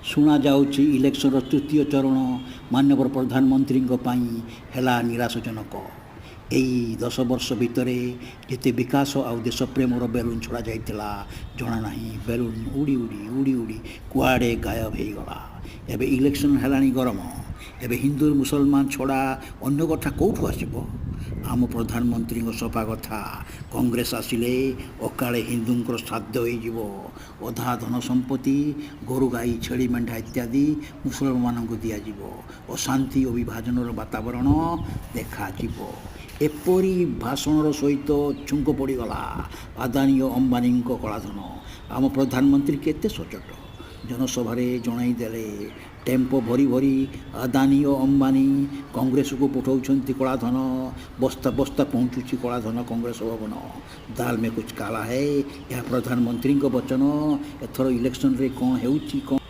ଶୁଣାଯାଉଛି, ଇଲେକ୍ସନର ତୃତୀୟ ଚରଣ ମାନ୍ୟବର ପ୍ରଧାନମନ୍ତ୍ରୀଙ୍କ ପାଇଁ ହେଲା ନିରାଶଜନକ। ଏଇ 10 ବର୍ଷ ଭିତରେ ଯେତେ ବିକାଶ ଆଉ ଦେଶପ୍ରେମର ବେଲୁନ୍ ଛଡ଼ା ଯାଇଥିଲା, ଜଣା ନାହିଁ ବେଲୁନ୍ ଉଡ଼ି ଉଡ଼ି ଉଡ଼ି ଉଡ଼ି କୁଆଡ଼େ ଗାୟବ ହେଇଗଲା। ଏବେ ଇଲେକ୍ସନ୍ ହେଲାଣି ଗରମ। ଏବେ ହିନ୍ଦୁ ମୁସଲମାନ ଛଡ଼ା ଅନ୍ୟ କଥା କେଉଁଠୁ ଆସିବ? ଆମ ପ୍ରଧାନମନ୍ତ୍ରୀଙ୍କ ସଫା କଥା, କଂଗ୍ରେସ ଆସିଲେ ଅକାଳେ ହିନ୍ଦୁଙ୍କର ଶ୍ରାଦ୍ଧ ହେଇଯିବ। ଅଧା ଧନ ସମ୍ପତ୍ତି, ଗୋରୁ ଗାଈ, ଛେଳି ମେଣ୍ଢା ଇତ୍ୟାଦି ମୁସଲମାନଙ୍କୁ ଦିଆଯିବ। ଅଶାନ୍ତି ଓ ବିଭାଜନର ବାତାବରଣ ଦେଖାଯିବ। ଏପରି ଭାଷଣର ସହିତ ଛୁଙ୍କ ପଡ଼ିଗଲା ଆଦାନୀ ଓ ଅମ୍ବାନୀଙ୍କ କଳାଧନ। ଆମ ପ୍ରଧାନମନ୍ତ୍ରୀ କେତେ ସଚ୍ଚୋଟ, ଜନସଭାରେ ଜଣାଇ ଦେଲେ, ଟେମ୍ପୋ ଭରି ଭରି ଆଦାନୀ ଓ ଅମ୍ବାନୀ କଂଗ୍ରେସକୁ ପଠାଉଛନ୍ତି କଳାଧନ। ବସ୍ତା ବସ୍ତା ପହଞ୍ଚୁଛି କଳାଧନ କଂଗ୍ରେସ ଭବନ। दाल में कुछ काला है। ଏହା ପ୍ରଧାନମନ୍ତ୍ରୀଙ୍କ ବଚନ। ଏଥର ଇଲେକ୍ସନରେ କ'ଣ ହେଉଛି, କ'ଣ